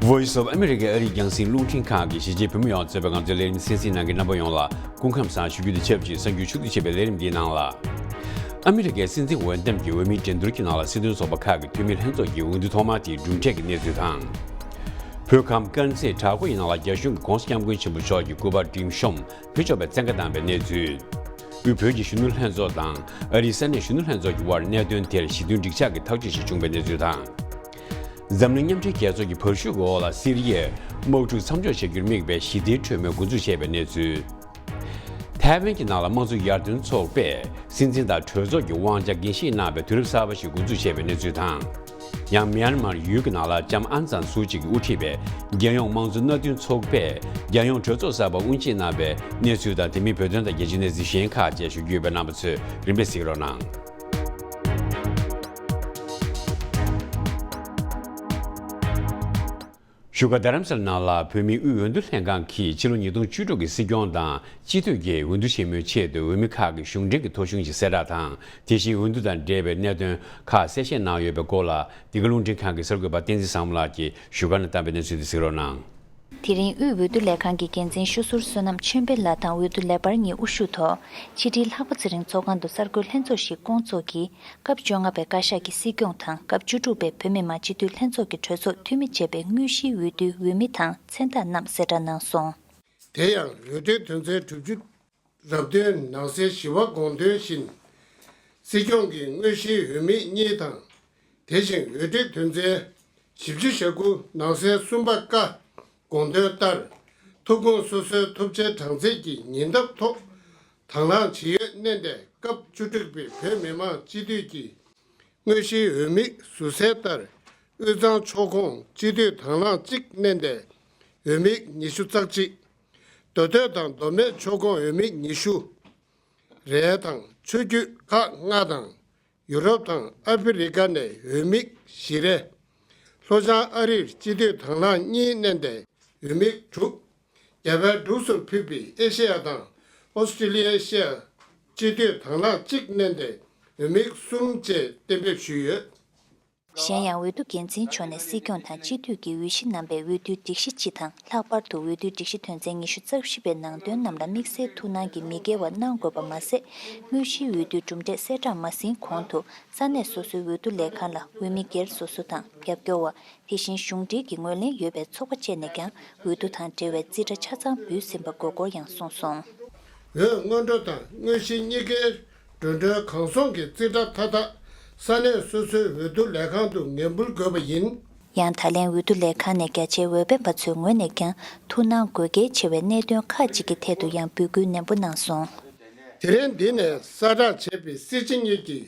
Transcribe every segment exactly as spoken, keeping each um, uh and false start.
Voice of America ཨ་རིའི་རྒྱང་སྲིང་རླུང་འཕྲིན་ཁང་གིས་གཞིས་བྱེས་བོད་མི་ཡོངས་གཙོས་པའི་ང་ཚོའི་ལས་རིམ་གསན་གཟིགས་གནང་མཁན་རྣམ་པ་ཡོངས་ལ་སྐུ་ཁམས་བཟང་ཞུ་རྒྱུ་དང་ཆབས་ཅིག་གསར་འགྱུར་ཕྱོགས་བསྡུས་བྱས་པའི་ལས་རིམ་འདིའི་ནང་ལ། ཨ་མི་རི་ཀའི་སྲིད་འཛིན་འོས་འདེམས་ཀྱི་འོས་མིའི་འགྲན་བསྡུར་གྱི་ནང་ལ་སྲིད་དོན་ཚོགས་པ་ཁག་གི་འཐུས་མི་ལྷན་ཚོགས་ཀྱི་འོས་བསྡུ་ཐོག་མ་དེའི་གྲུབ་འབྲས་ཀྱི་གནས་ཚུལ་དང་། བོད་ཁམས་དཀར་མཛེས་བྲག་འགོ་ཡི་ནང་ལ་རྒྱ་གཞུང་གིས་༸གོང་ས་༸སྐྱབས་མགོན་ཆེན་པོ་མཆོག་གི་སྐུ་པར་སྒྲོལ་མ་གཤོམ་བེད་སྤྱོད་པའི་བཙན་བཀའ་བཏང་བའི་གནས་ཚུལ། དབུས་བོད་ཀྱི་གཞོན་ནུ་ལྷན་ཚོགས་དང་ཨ་རིའི་ས་གནས་གཞོན་ནུ་ལྷན་ཚོགས་ཀྱི་དབར་གནད་དོན་དེར་ཞི་མཐུན་འགྲིག་འཇགས་ཀྱི་ཐག་གཅོད་ཞིག་བྱུང་བའི་གནས་ཚུལ་དང་། འཛམ་གླིང་མཉམ་འབྲེལ་རྒྱལ་ཚོགས་ཀྱི་བར་ཞུགས་འོག་ལ་སི་རི་ཡས་དམག་འཁྲུག་མཚམས་འཇོག་བྱ་རྒྱུར་དམིགས་པའི་ཞི་བདེའི་གྲོས་མོལ་འགོ་འཛུགས་བྱས་པའི་གནས་ཚུལ། ཐའེ་ཝན་གྱི་ནང་ལ་དམངས་གཙོ་ཡར་ཐོན་ཚོགས་པས་སྲིད་འཛིན་དང་གྲོས་ཚོགས་ཀྱི་དབང་ཆ་འགན་བཞེས་གནང་བའི་དུས་རབས་གསར་པ་ཞིག་འགོ་འཛུགས་བྱས་པའི་གནས་ཚུལ་དང་། ཡང་མིའན་མར་ཡུལ་གྱི་ནང་ལ་ལྕམ་ཨང་སན་སུའུ་ཅི་གིས་དབུ་ཁྲིད་པའི་རྒྱལ་ཡོངས་དམངས་གཙོ་མནའ་མཐུན་ཚོགས་པས་རྒྱལ་ཡོངས་གྲོས་ཚོགས་གསར་པ་དབུ་འབྱེད་གནང་བའི་གནས་ཚུལ་དང་། དེ་མིན་བོད་དོན་དང་རྒྱལ་སྤྱིའི་གནས་ཚུལ་གཞན་ཁག་བཅས་ཞུ་རྒྱུ་ཡོད་པས། རྣམ་པ་ཚོས་རིམ་པས་གཟིགས་རོགས་གནང་། བཞུགས་སྒར་རྡ་རམ་ས་ལ་ནང་ལ་བོད་མིའི་དབུས་འོས་བསྡུ་ལྷན་ཁང་གིས་ཕྱི་ལོ་ཉིས་སྟོང་བཅུ་དྲུག་གི་སྲིད་སྐྱོང་དང་སྤྱི་འཐུས་ཀྱི་འོས་བསྡུ་ཆེན་མོའི་ཆེད་དུ་འོས་མི་ཁག་གི་གཞུང་འབྲེལ་གྱི་ཐོ་གཞུང་ཞིག་གསལ་བསྒྲགས་དང་། དེ་བཞིན་འོས་བསྡུ་དང་འབྲེལ་བའི་གནད་དོན་ཁག་གསལ་བཤད་གནང་ཡོད་པའི་སྐོར་ལ། འདི་ག་རླུང་འཕྲིན་ཁང་གི་གསར་འགོད་པ་བསྟན་འཛིན་བཟང་མོ་ལགས་ཀྱིས་བཞུགས་སྒར་ནས་བཏང་བའི་གནས་ཚུལ་དེ་གཟིགས་རོགས་གནང་། དེ་རིང་དབུས་འོས་བསྡུ་ལས་ཁང་གི་འགན་འཛིན་ཤོ་ཟུར་བསོད་ནམས་ཆོས་འཕེལ་ལགས་དང་འོས་བསྡུ་ལས་འཕར་གཉིས་དབུ་བཞུགས་ཐོག་ཕྱི་དྲིལ་ལྷག་པ་ཚེ་རིང་ཚོགས་ཁང་དུ་གསར་འགོད་ལྷན་ཚོགས་ཤིག་བསྐོང་ཚོགས་ཀྱིས། སྐབས་བཅོ་ལྔ་པའི་བཀའ་ཤག་གི་སྲིད་སྐྱོང་དང་སྐབས་བཅུ་དྲུག་པའི་བོད་མི་མང་སྤྱི་འཐུས་ལྷན་ཚོགས་ཀྱི་གྲོས་ཚོགས་འཐུས་མི་བཅས་པའི་དངོས་གཞིའི་འོས་བསྡུའི་འོས་མི་དང་མཚན་རྟགས་རྣམས་གསལ་བསྒྲགས་གནང་སོང་། དེ་ཡང་འོས་བསྡུའི་དོན་ཚན་དྲུག་ཅུ་རབ་བདུན་ནང་གསེས་བཞི་པ་དགོངས་དོན་བཞིན། སྲིད་སྐྱོང་གི་དངོས་གཞིའི་འོས་མི་གཉིས་དང་། དེ་བཞིན་འོས་བསྡུའི་དོན་ཚན་བཞི་བཅུ་ཞེ་དགུ་ནང་གསེས་གསུམ་པ་ཀ་དགོངས་དོན་ལྟར། ཐུགས་དགོངས་སོ་སོའི་ཐོབ་ཆའི་གྲངས་ཚད་ཀྱི་ཉེ་འདབས་ཐོག་དང་བླངས་ཇི་ཡོད་བསྣན་ཏེ། སྐབས་བཅུ་དྲུག་པའི་བོད་མི་མང་སྤྱི་འཐུས་ཀྱི་དངོས་གཞིའི་འོས་མི་ཟུར་གསལ་ལྟར། དབུས་གཙང་ཕྱོགས་ཁོངས་སྤྱི་འཐུས་དང་བླངས་གཅིག་བསྣན་ཏེ། འོས་མི་ཉི་ཤུ་རྩ་གཅིག་མདོ་སྟོད་དང་མདོ་སྨད་ཕྱོགས་ཁོངས་འོས་མི་ཉི་ཤུ། རེ་དང་ཆོས་བརྒྱུད་ཁག་ལྔ་དང་། ཡུ་རོབ་དང་ཨ་ཧྥེ་རི་ཁ་ནས་འོས་མི་བཞི་རེ། ལྷོ་བྱང་ཨ་རིར་སྤྱི་འཐུས་དང་བླངས་གཉིས་བསྣན་ཏེ་འོས་མི་དྲུག་རྒྱ་བལ་འབྲུག་སུ་ཕུད་པའི་ཨེ་ཤེ་ཡ་དང་ཨོ་སི་ཀྲི་ལི་ཡའི་ཤེ་ཡ་སྤྱི་འཐུས་དང་བླངས་གཅིག་བསྣན་ཏེ་འོས་མི་གསུམ་བཅས་གཏན་འབེབས་ཞུས་ཡོད། གཞན་ཡང་། འོས་བསྡུ་འགན་འཛིན་མཆོག་ནས་སྲིད་སྐྱོང་དང་སྤྱི་འཐུས་ཀྱི་འོས་གཞི་རྣམ་པའི་འོས་བསྡུའི་སྒྲིག་གཞི་སྤྱི་དང་། ལྷག་པར་དུ་འོས་བསྡུའི་སྒྲིག་གཞི་དོན་ཚན་ཉི་ཤུ་རྩ་བཞི་པའི་ནང་དོན་རྣམས་ལ་དམིགས་བསལ་ཐུགས་སྣང་གིས་མི་འགལ་བ་གནང་དགོས་པ་མ་ཟད། དངོས་གཞིའི་འོས་བསྡུའི་གྲུབ་འབྲས་གསལ་བསྒྲགས་མ་ཟིན་གོང་དུ། ས་གནས་སོ་སོའི་འོས་བསྡུ་ལས་ཁང་ལ་འོས་མི་སྒེར་སོ་སོ་དང་། རྒྱབ་སྐྱོར་བ། དེ་བཞིན་གཞུང་འབྲེལ་གྱི་ངོས་ལེན་ཡོད་པའི་ཚོགས་པ་བཅས་ནས་ཀྱང་འོས་བསྡུ་དང་འབྲེལ་བའི་རྩིས་ཁྲ་ཆ་ཚང་འབུལ་ཟིན་པ་དགོས་སྐོར་ཡང་གསུངས་སོང་། འོས་སྔོན་འགྲོ་དང་དངོས་གཞི་གཉིས་ཀའི་འགྲོ་གྲོན་གང་སོང་གི་རྩིས་ཁྲ་མཐའ་དག་ས་གནས་སོ་སོའི་འོས་བསྡུ་ལས་ཁང་དུ་འགན་འབུལ་དགོས་པ་ཡིན། ཡང་། ད་ལན་འོས་བསྡུ་ལས་ཁང་ནས་རྒྱ་ཆེའི་འོས་འཕེན་པ་ཚོའི་ངོས་ནས་ཀྱང་ཐུགས་སྣང་དགོས་གལ་ཆེ་བའི་གནད་དོན་ཁག་ཅིག་གི་ཐད་དུ་ཡང་འབོད་སྐུལ་ནན་པོ་གནང་སོང་། དེ་རིང་འདི་ནས་གསལ་བསྒྲགས་བྱས་པའི་སྲིད་སྤྱི་གཉིས་ཀྱི་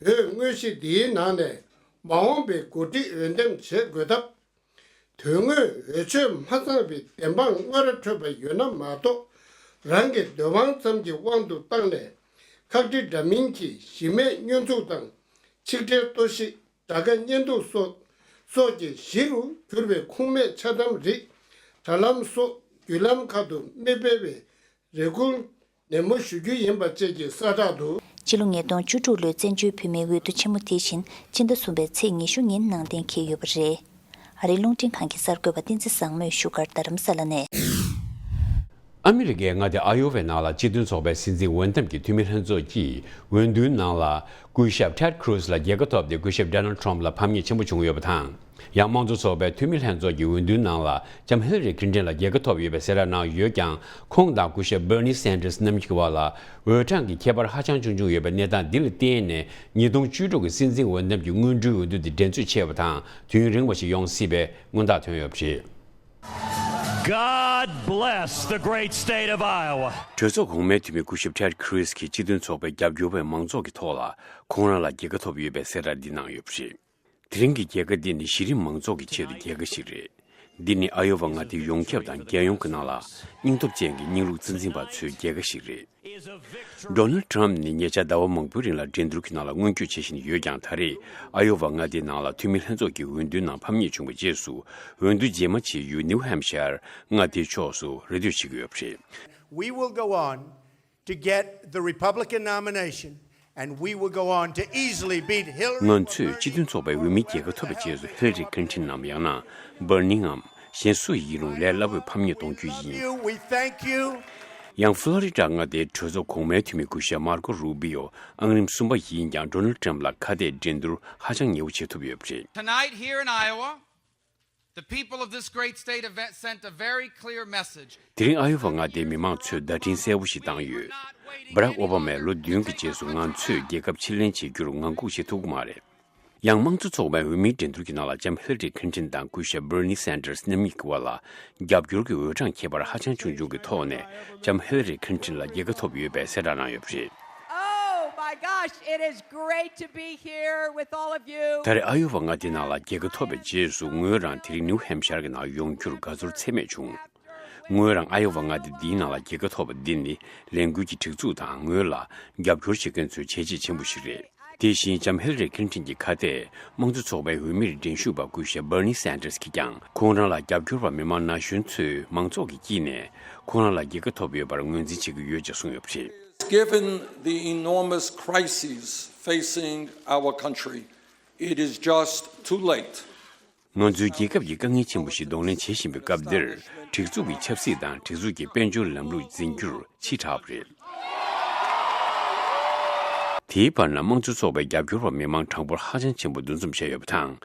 འོས་དངོས་གཞི་འདིའི་ནང་ནས་མ་འོངས་པའི་འགོ་ཁྲིད་འོས་འདེམས་བྱེད་དགོས་སྟབས། དོན་དངོས་འོས་ཆོས་མ་ཚང་བའི་བདེན་དཔང་དངོས་ར་འཕྲོད་པ་ཡོད་ན་མ་གཏོགས། རང་གི་འདོད་དབང་ཙམ་གྱི་དབང་དུ་བཏང་ནས། ཁག་དཀྲི་འདྲ་མིན་གྱི་གཞི་མེད་བསྙོན་འཛུགས་དང་། ཆིག་སྒྲིལ་གཏོར་བཤིག་དགྲ་དགའ་གཉེན་སྡུག་སོགས་སོགས་ཀྱི་གཞི་རུ་གྱུར་པའི་ཁུངས་མེད་འཆལ་གཏམ་རིགས། དྲ་ལམ་སོགས་བརྒྱུད་ལམ་ཁག་ཏུ་མི་སྤེལ་བའི་རེ་སྐུལ་ནན་མོ་ཞུ་རྒྱུ་ཡིན་པ་བཅས་ཀྱི་གསལ་བསྒྲགས་འདུག། ཕྱི་ལོ་ཉིས་སྟོང་བཅུ་དྲུག་ལོའི་བཙན་བྱོལ་བོད་མིའི་འོས་བསྡུ་ཆེན་མོ་དེ་བཞིན་སྤྱི་ཟླ་གསུམ་པའི་ཚེས་ཉི་ཤུ་ཉིན་ནང་འདྲེན་འཁེལ་ཡོད་པ་རེད། ཨ་རིའི་རླུང་འཕྲིན་ཁང་གི་གསར་འགོད་པ་བསྟན་འཛིན་བཟང་མོས་བཞུགས་སྒར་རྡ་རམ་ས་ལ་ནས། ཨ་མི་རི་ཀའི་མངའ་སྡེ་ཨ་ཡོ་ཝའི་ནང་ལ་སྤྱི་མཐུན་ཚོགས་པའི་སྲིད་འཛིན་འོས་འདེམས་ཀྱི་འཐུས་མི་ལྷན་ཚོགས་ཀྱིས་འོས་བསྡུའི་ནང་ལ། སྐུ་ཞབས་Ted Cruz ལ་རྒྱལ་ཁ་ཐོབ་སྟེ། སྐུ་ཞབས་Donald Trump ལ་ཕམ་ཉེས་ཆེན་པོ་བྱུང་ཡོད་པ་དང་། ཡང་། དམངས་གཙོ་ཚོགས་པའི་འཐུས་མི་ལྷན་ཚོགས་ཀྱི་འོས་བསྡུའི་ནང་ལ་ལྕམ་ཧི་ལ་རི་ཁི་ལིན་ཊོན་ལ་རྒྱལ་ཁ་ཐོབ་ཡོད་པའི་གསལ་བསྒྲགས་གནང་ཡོད་ཀྱང་། ཁོང་དང་སྐུ་ཞབས་Bernie Sanders རྣམ་གཉིས་ཀྱི་བར་ལ་འོས་གྲངས་ཀྱི་ཁྱད་པར་ཧ་ཅང་ཆུང་ཆུང་ཡོད་པའི་གནས་སྟངས་འདི་ལ་བརྟེན་ནས། ཉིས་སྟོང་བཅུ་དྲུག་གི་སྲིད་འཛིན་འོས་འདེམས་ཀྱི་སྔོན་འགྲོའི་འོས་བསྡུ་འདི་འགྲན་རྩོད་ཆེ་བ་དང་། དུས་ཡུན་རིང་བ་ཞིག་ཡོང་སྲིད་པའི་སྔོན་རྟགས་ཐོན་ཡོད་པ་རེད། God bless the great state of Iowa. གྲོས་ཚོགས་གོང་མའི་འཐུས་མི་སྐུ་ཞབས་Ted Cruz གྱིས་སྤྱི་མཐུན་ཚོགས་པའི་རྒྱབ་སྐྱོར་བས་མང་ཚོགས་ཀྱི་ཐོག་ལ་ཁོང་རང་ལ་རྒྱལ་ཁ་ཐོབ་ཡོད་པའི་གསལ་བསྒྲགས་འདི་གནང་ཡོད་པ་རེད། དེ་རིང་གི་རྒྱལ་ཁ་འདི་ནི་གཞི་རིམ་མང་ཚོགས་ཀྱི་ཆེད་དུ་རྒྱལ་ཁ་ཞིག་རེད། འདི་ནི་ཨ་ཡོ་ཝ་མངའ་སྡེའི་ཡོངས་ཁྱབ་དང་རྒྱལ་ཡོངས་ཀྱི་ནང་ལ་སྙིང་སྟོབས་ཅན་གྱི་རྙིང་ལུགས་རྩ་འཛིན་པ་ཚོའི་རྒྱལ་ཁ་ཞིག་རེད། Donald Trump ནི་ཉེ་ཆར་ཟླ་བ་མང་པོའི་རིང་ལ་འགྲན་བསྡུར་གྱི་ནང་ལ་མངོན་སྐྱོད་བྱེད་བཞིན་ཡོད་ཀྱང་། ད་རེས་ཨ་ཡོ་ཝ་མངའ་སྡེའི་ནང་ལ་འཐུས་མི་ལྷན་ཚོགས་ཀྱི་འོས་བསྡུའི་ནང་ཕམ་ཉེས་བྱུང་བའི་རྗེས་སུ། འོས་བསྡུ་རྗེས་མ་བྱེད་ཡུལ་ནིའུ་ཧེམ་ཤར་མངའ་སྡེའི་ཕྱོགས་སུ་རེ་ལྟོས་བྱེད་ཀྱི་ཡོད་པ་རེད། We will go on to get the Republican nomination, and we will go on to easily beat Hillary ང་ཚོས་སྤྱི་མཐུན་ཚོགས་པའི་འོས་མིའི་རྒྱལ་ཁ་ཐོབ་པའི་རྗེས་སུ། ཧི་ལ་རི་ཁི་ལིན་ཊོན་ནམ། ཡང་ན་Bernie ངམ། གཞན་སུ་ཡིན་རུང་ལས་སླ་པོའི་ཕམ་ཉེས་གཏོང་རྒྱུ་ཡིན། We thank you. ཡང་ཕློ་རི་ཌ་མངའ་སྡེའི་གྲོས་ཚོགས་གོང་མའི་འཐུས་མི་སྐུ་ཞབས་མར་ཀོ་རུ་བི་ཡོ་ཨང་རིམ་གསུམ་པ་ཡིན་ཀྱང་ཌོ་ནལ་ཌི་ཊརམ་ཕ་ལ་ཁ་གཏད་འགྲན་བསྡུར་ཧ་ཅང་ཉེ་བོ་བྱེད་ཐུབ་ཡོད་པ་རེད། Tonight, here in Iowa, the people of this great state have sent a very clear message. དེ་རིང་ཨ་ཡོ་ཝ་མངའ་སྡེའི་མི་མང་ཚོས་བརྡ་འཕྲིན་གསལ་པོ་ཞིག་བཏང་ཡོད། སྦ་རག་ཨོ་བྷ་མས་ལོ་བདུན་གྱི་རྗེས་སུ་ང་ཚོས་རྒྱལ་ཁབ་ཕྱིར་ལེན་བྱེད་རྒྱུར་ངང་སྒུག་བྱེད་ཐུབ་ཀྱི་མ་རེད། ཡང་དམངས་གཙོ་ཚོགས་པའི་འོས་མིའི་འགྲན་བསྡུར་གྱི་ནང་ལ་ལྕམ་ཧི་ལ་རི་ཁི་ལིན་ཊོན་དང་སྐུ་ཞབས་བྷར་ནི་སན་ཏར་སི་རྣམ་གཉིས་ཀྱི་བར་ལ་རྒྱབ་སྐྱོར་གྱི་འོས་གྲངས་ཁྱད་པར་ཧ་ཅང་ཆུང་ཆུང་གི་ཐོག་ནས་ལྕམ་ཧི་ལ་རི་ཁི་ལིན་ཊོན་ལ་རྒྱལ་ཁ་ཐོབ་ཡོད་པའི་གསལ་བསྒྲགས་གནང་ཡོད་པ་རེད། Oh my gosh, it is great to be here with all of you. ད་རེས་ཨ་ཡོ་ཝ་མངའ་སྡེའི་ནང་ལ་རྒྱལ་ཁ་ཐོབ་པའི་རྗེས་སུ་ངོས་རང་དེ་རིང་ནིའུ་ཧེམ་ཤར་གྱི་ནང་ཡོང་རྒྱུར་དགའ་ཚོར་ཚད་མེད་བྱུང་། ངོས་རང་ཨ་ཡོ་ཝ་མངའ་སྡེ་འདིའི་ནང་ལ་རྒྱལ་ཁ་ཐོབ་པ་འདི་ནི་ལས་འགུལ་གྱི་སྒྲིག་འཛུགས་དང་ངོས་ལ་རྒྱབ་སྐྱོར་བྱེད་མཁན་ཚོའི་བྱས་རྗེས་ཆེན་པོ་ཞིག་རེད། དེ་བཞིན་ལྕམ་ཧི་ལ་རི་ཁི་ལིན་ཊོན་གྱི་ཁ་གཏད་དམངས་གཙོ་ཚོགས་པའི་འོས་མིར་འགྲན་ཞུགས་པ་སྐུ་ཞབས་བྷར་ནི་སན་ཏར་སི་གིས་ཀྱང་ཁོང་རང་ལ་རྒྱབ་སྐྱོར་བ་མི་མང་ན་གཞོན་ཚོས་མང་ཚོགས་ཀྱི་དཀྱིལ་ནས་ཁོང་རང་ལ་རྒྱལ་ཁ་ཐོབ་ཡོད་པར་ངོས་འཛིན་བྱེད་ཀྱི་ཡོད་ཅེས་གསུངས་ཡོད་པ་རེད། Given the enormous crises facing our country, it is just too late. ང་ཚོའི་རྒྱལ་ཁབ་ཀྱི་དཀའ་ངལ་ཆེན་པོ་ཞིག་གདོང་ལེན་བྱེད་བཞིན་པའི་སྐབས་འདིར། སྒྲིག་འཛུགས་ཀྱི་ཆབ་སྲིད་དང་སྒྲིག་འཛུགས་ཀྱི་དཔལ་འབྱོར་ལམ་ལུགས་འཛིན་རྒྱུར་ཕྱིས་དྲགས་པ་རེད། དེའི་བར་ན་དམངས་གཙོ་ཚོགས་པའི་རྒྱབ་སྐྱོར་བ་མི་མང་གྲངས་འབོར་ཧ་ཅང་ཆེན་པོ་འདུ་འཛོམས་བྱས་ཡོད་པ་དང་།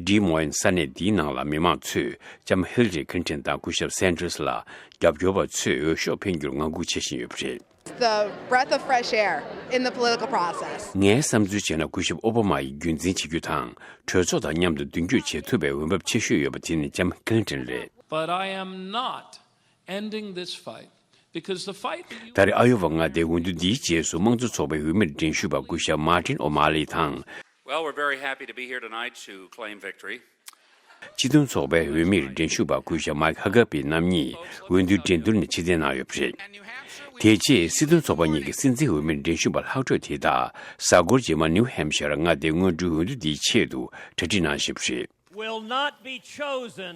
ཌི་མོ་ཡན་ས་གནས་འདིའི་ནང་ལ་མི་མང་ཚོས་ལྕམ་ཧི་ལ་རི་ཁི་ལིན་ཊོན་དང་སྐུ་ཞབས་སན་ཏར་སི་ལ་རྒྱབ་སྐྱོར་བ་ཚོས་འོས་ཤོག་འཕེན་རྒྱུར་ངང་སྒུག་བྱེད་བཞིན་ཡོད་པ་རེད། The breath of fresh air in the political process. ངའི་བསམ་ཚུལ་བྱས་ན་སྐུ་ཞབས་ཨོ་བྷ་མ་ཡིས་རྒྱུན་འཛིན་བྱེད་རྒྱུ་དང་། གྲོས་ཚོགས་དང་མཉམ་དུ་མདུན་སྐྱོད་བྱེད་ཐུབ་པའི་འོས་འབབ་ཆེ་ཤོས་ཡོད་པ་དེ་ནི་ལྕམ་ཁི་ལིན་ཊོན་རེད། But I am not ending this fight because the fight that you ད་རེས་ཨ་ཡོ་ཝ་མངའ་སྡེའི་འོས་བསྡུ་འདིའི་རྗེས་སུ་དམངས་གཙོ་ཚོགས་པའི་འོས་མིར་འགྲན་ཞུགས་པ་སྐུ་ཞབས་མར་ཊིན་ཨོ་མར་ལི་དང་། Well, we're very happy to be here tonight to claim victory. སྤྱི་མཐུན་ཚོགས་པའི་འོས་མིར་འགྲན་ཞུགས་པ་སྐུ་ཞབས་མཱིཀ་ཧ་ཀར་པི་རྣམ་གཉིས་འོས་བསྡུའི་འགྲན་བསྡུར་ནས་ཕྱིར་འཐེན་གནང་ཡོད་པ་རེད། དེ་རྗེས་སྲིད་དོན་ཚོགས་པ་གཉིས་ཀྱི་སྲིད་འཛིན་འོས་མིར་འགྲན་ཞུགས་པ་ལྷག་འཕྲོས་དེ་དག་གཟའ་འཁོར་རྗེས་མ་ནིའུ་ཧེམ་ཤར་མངའ་སྡེའི་སྔོན་འགྲོའི་འོས་བསྡུ་འདིའི་ཆེད་དུ་གྲ་སྒྲིག་གནང་བཞིན་པ་རེད། Will not be chosen.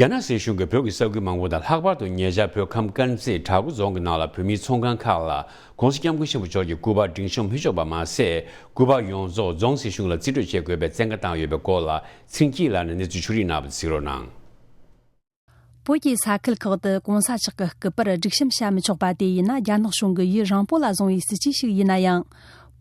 རྒྱ་ནག་སྲིད་གཞུང་གིས་བོད་ཀྱི་ས་ཁུལ་མང་པོ་དང་ལྷག་པར་དུ་ཉེ་ཆར་བོད་ཁམས་དཀར་མཛེས་བྲག་འགོ་རྫོང་གི་ནང་ལ་བོད་མིའི་ཚོང་ཁང་ཁག་ལ་༸གོང་ས་༸སྐྱབས་མགོན་ཆེན་པོ་མཆོག་གི་སྐུ་པར་སྒྲིང་ཤོག་མི་ཆོག་པ་མ་ཟད། སྐུ་པར་ཡོངས་རྫོགས་རྫོང་སྲིད་གཞུང་ལ་རྩིས་སྤྲོད་བྱེད་དགོས་པའི་བཙན་བཀའ་བཏང་ཡོད་པའི་སྐོར་ལ་ཚེ་རིང་སྐྱིད་ལགས་ནས་གནས་ཚུལ་ཕྱོགས་སྒྲིག་གནང་བ་གཟིགས་རོགས་གནང་། བོད་ཀྱི་ས་ཁུལ་ཁག་ཏུ་༸གོང་ས་མཆོག་གི་སྐུ་པར་སྒྲིག་གཤོམ་བྱ་མི་ཆོག་པ་དེ་ཡིན་ན། རྒྱ་ནག་གཞུང་གི་ཡུན་རིང་པོ་ལ་བཟུང་བའི་སྲིད་ཇུས་ཤིག་ཡིན་ན་ཡང་།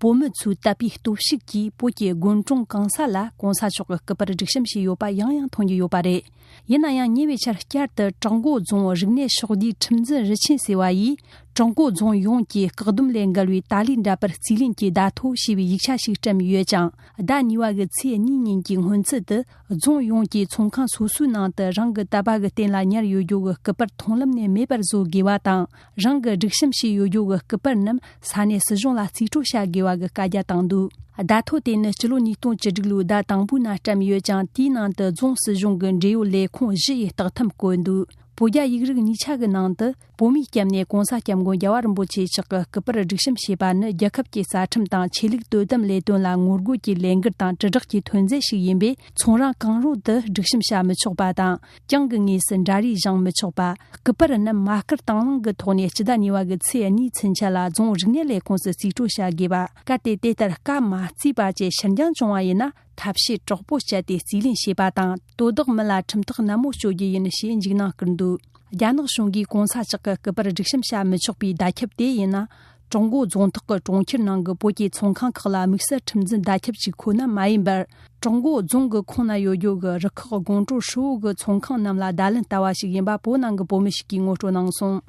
བོད་མི་ཚོའི་དད་པའི་སྟོབས་ཤུགས་ཀྱིས་བོད་ཀྱི་དགོན་གྲོང་གང་ས་ལ་༸གོང་ས་མཆོག་གི་སྐུ་པར་སྒྲིག་གཤོམ་བྱས་ཡོད་པ་ཡང་ཡང་མཐོང་རྒྱུ་ཡོད་པ་རེད། ཡིན་ན་ཡང་ཉེ་བའི་ཆར་བསྐྱར་དུ་བྲག་འགོ་རྫོང་རིག་གནས་ཕྱོགས་བསྡུས་ཁྲིམས་འཛིན་རུ་ཆེན་ཟེར་བ་ཡིས། བྲག་འགོ་རྫོང་ཡོངས་ཀྱི་བཀག་སྡོམ་ལས་འགལ་བའི་ཏཱ་ལའི་འདྲ་པར་རྩིས་ལེན་གྱི་བརྡ་ཐོ་ཞེས་པའི་ཡིག་ཆ་ཞིག་བཀྲམ་ཡོད་ཅིང་། ཟླ་གཉིས་པ་གི་ཚེས་གཉིས་ཉིན་གྱི་སྔོན་ཚུད་དུ། རྫོང་ཡོངས་ཀྱི་ཚོང་ཁང་སོ་སོའི་ནང་དུ་རང་གི་དད་པ་གི་རྟེན་ལ་ཉར་ཡོད་རྒྱུ་གི་སྐུ་པར་མཐོང་ལམ་ནས་མེད་པར་བཟོ་དགོས་པ་དང་། རང་གི་སྒྲིག་གཤོམ་བྱས་ཡོད་རྒྱུ་གི་སྐུ་པར་རྣམས་ས་གནས་སྲིད་གཞུང་ལ་རྩིས་སྤྲོད་བྱ་དགོས་པ་གི་བཀའ་རྒྱ་བཏང་འདུག་བརྡ་ཐོ་དེ་ནི་སྤྱི་ལོ་ཉིས་སྟོང་བཅུ་དྲུག་ལོའི་ཟླ་དང་པོའི་ནང་བཀྲམ་ཡོད་ཅིང་། དེའི་ནང་དུ་རྫོང་སྲིད་གཞུང་གི་འབྲེལ་ཡོད་ལས་ཁུངས་བཞི་ཡི་རྟགས་ཐམ་བཀོད་འདུག་བོད་རྒྱ་ཡིག་རིགས་གཉིས་ཆ་གི་ནང་དུ། བོད་མིའི་སྐྱབས་གནས་༸གོང་ས་༸སྐྱབས་མགོན་རྒྱལ་བ་རིན་པོ་ཆེ་མཆོག་གི་སྐུ་པར་སྒྲིག་གཤོམ་བྱས་པ་ནི། རྒྱལ་ཁབ་ཀྱི་རྩ་ཁྲིམས་དང་ཆོས་ལུགས་དོ་དམ་ལས་དོན་ལ་ངོ་རྒོལ་གྱི་ལས་འགུལ་དང་དྲིལ་བསྒྲགས་ཀྱི་ཐོན་རྫས་ཤིག་ཡིན་པས། ཚོང་ར་གང་རུང་དུ་སྒྲིག་གཤོམ་བྱ་མི་ཆོག་པ་དང་། གྱང་གི་ངོས་སུ་འདྲ་རིས་བཞེངས་མི་ཆོག་པ། སྐུ་པར་རྣམས་མ་དཀར་དྭངས་བླངས་ཀྱི་ཐོག་ནས་སྤྱི་ཟླ་གཉིས་པ་གི་ཚེས་གཉིས་ཚུན་ཆད་ལ་རྫོང་རིག་གནས་ལས་ཁུངས་སུ་རྩིས་སྤྲོད་བྱ་དགོས་པ། གལ་ཏེ་དེ་ལྟར་བཀའ་མ་བརྩིས་པ་བཅས་ཕྱིར་འགྱངས་བྱུང་བ་ཡིན་ན། ཐབས་ཤེས་དྲག་པོ་སྤྱད་དེ་རྩིས་ལེན་བྱེད་པ་དང་། དོ་བདག་མི་ལ་ཁྲིམས་ཐག་ནན་མོ་གཅོད་རྒྱུ་ཡིན་ཞེས་འཇིགས་སྣང་བསྐུལ་འདུག་རྒྱ་ནག་གཞུང་གིས་༸གོང་ས་མཆོག་གི་སྐུ་པར་སྒྲིག་གཤོམ་བྱ་མི་ཆོག་པའི་བརྡ་ཁྱབ་དེ་ཡིན་ན། བྲག་འགོ་རྫོང་ཐོག་གི་གྲོང་ཁྱེར་ནང་གི་བོད་ཀྱི་ཚོང་ཁང་ཁག་ལ་དམིགས་བསལ་ཁྲིམས་འཛིན་བརྡ་ཁྱབ་ཅིག་མཁོ་ན་མ་ཡིན་པར། བྲག་འགོ་རྫོང་གི་ཁོངས་ན་ཡོད་རྒྱུ་གི་རུ་ཁག་དགོང་དྲོ་ཧྲིལ་བོ་གི་ཚོང་ཁང་རྣམས་ལ་བརྡ་ལན་བསྟར་བ་ཞིག་ཡིན་པ་བོད་ནང་གི་བོད་མི་ཞིག་གིས་ངོ་སྤྲོད་གནང་སོང་།